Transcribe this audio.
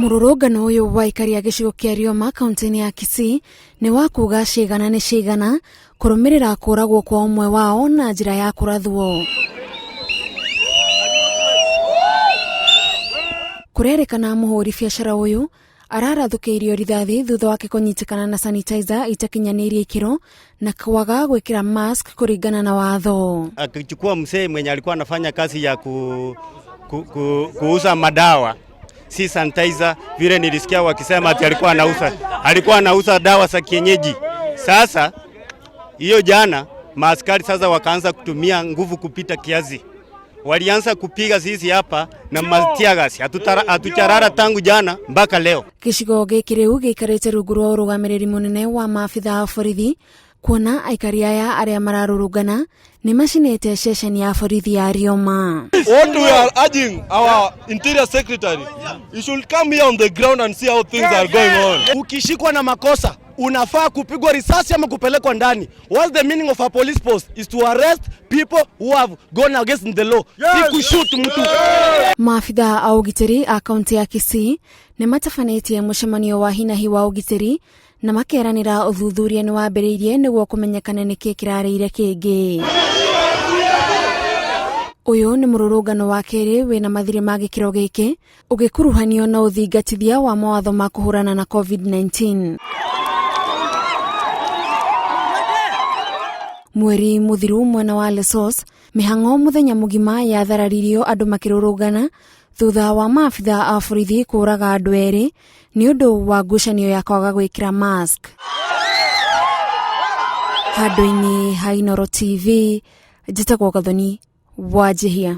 Mũrũrũngano ũyũ wa aikari a gĩcigo kĩa Rioma kaunti-inĩ ya Kisii nĩ wa kuga cigana nĩ cigana kũrũmĩrĩra kũragwo kwa ũmwe wao na njĩra ya kũrathwo. Kũrerĩkana mũhũri biacara ũyũ ararathũkĩirio rithathi thutha wake kũnyitĩkana na sanitizer itakinyanĩirie ikĩro na kwaga gwĩkĩra mask kũringana na watho. Akichukua mzee mwenye alikuwa anafanya kazi ya ku, ku, ku, kuuza madawa si sanitizer, vile nilisikia wakisema ati alikuwa anauza alikuwa anauza dawa za kienyeji. Sasa hiyo jana maaskari sasa wakaanza kutumia nguvu kupita kiasi, walianza kupiga sisi hapa na matiagasi, hatucharara tangu jana mpaka leo. Gĩcigo gĩkĩ rĩu gĩikarĩte rungu rwa ũrũgamĩrĩri mũnene wa maabitha a borithi kuona aikari aya arĩa mararũrũngana nĩ macinĩte ceceni ya borithi ya Rioma. What we are urging our interior secretary, he should come here on the ground and see how things are going on. Ukishikwa na makosa unafaa kupigwa risasi ama kupelekwa ndani. What's the meaning of a police post is to arrest people who have gone against the law. Si kushoot mtu. Maabitha a ũgitĩri a kaunti ya Kisii nĩ matabanĩtie mũcemanio wa hinahi wa ũgitĩri na makeranĩra ũthuthuria nĩ wambĩrĩirie nĩguo kũmenyekane nĩkĩ kĩrarĩire kĩngĩ. Ũyũ nĩ mũrũrũngano wa kerĩ wĩna mathirĩ ma gĩkĩro gĩkĩ ũgĩkuruhanio na ũthingatithia wa mawatho ma kũhũrana na COVID-19. Mweri mũthiru mwena wa Lesos, mĩhang'o mũthenya mũgima yathararirio andũ makĩrũrũngana thutha wa maabitha a borithi kũraga andũ erĩ nĩ ũndũ wa ngucanio ya kwaga gwĩkĩra mask. Handũ-inĩ ha Inooro TV, njĩtagwo Gathoni Wanjihia.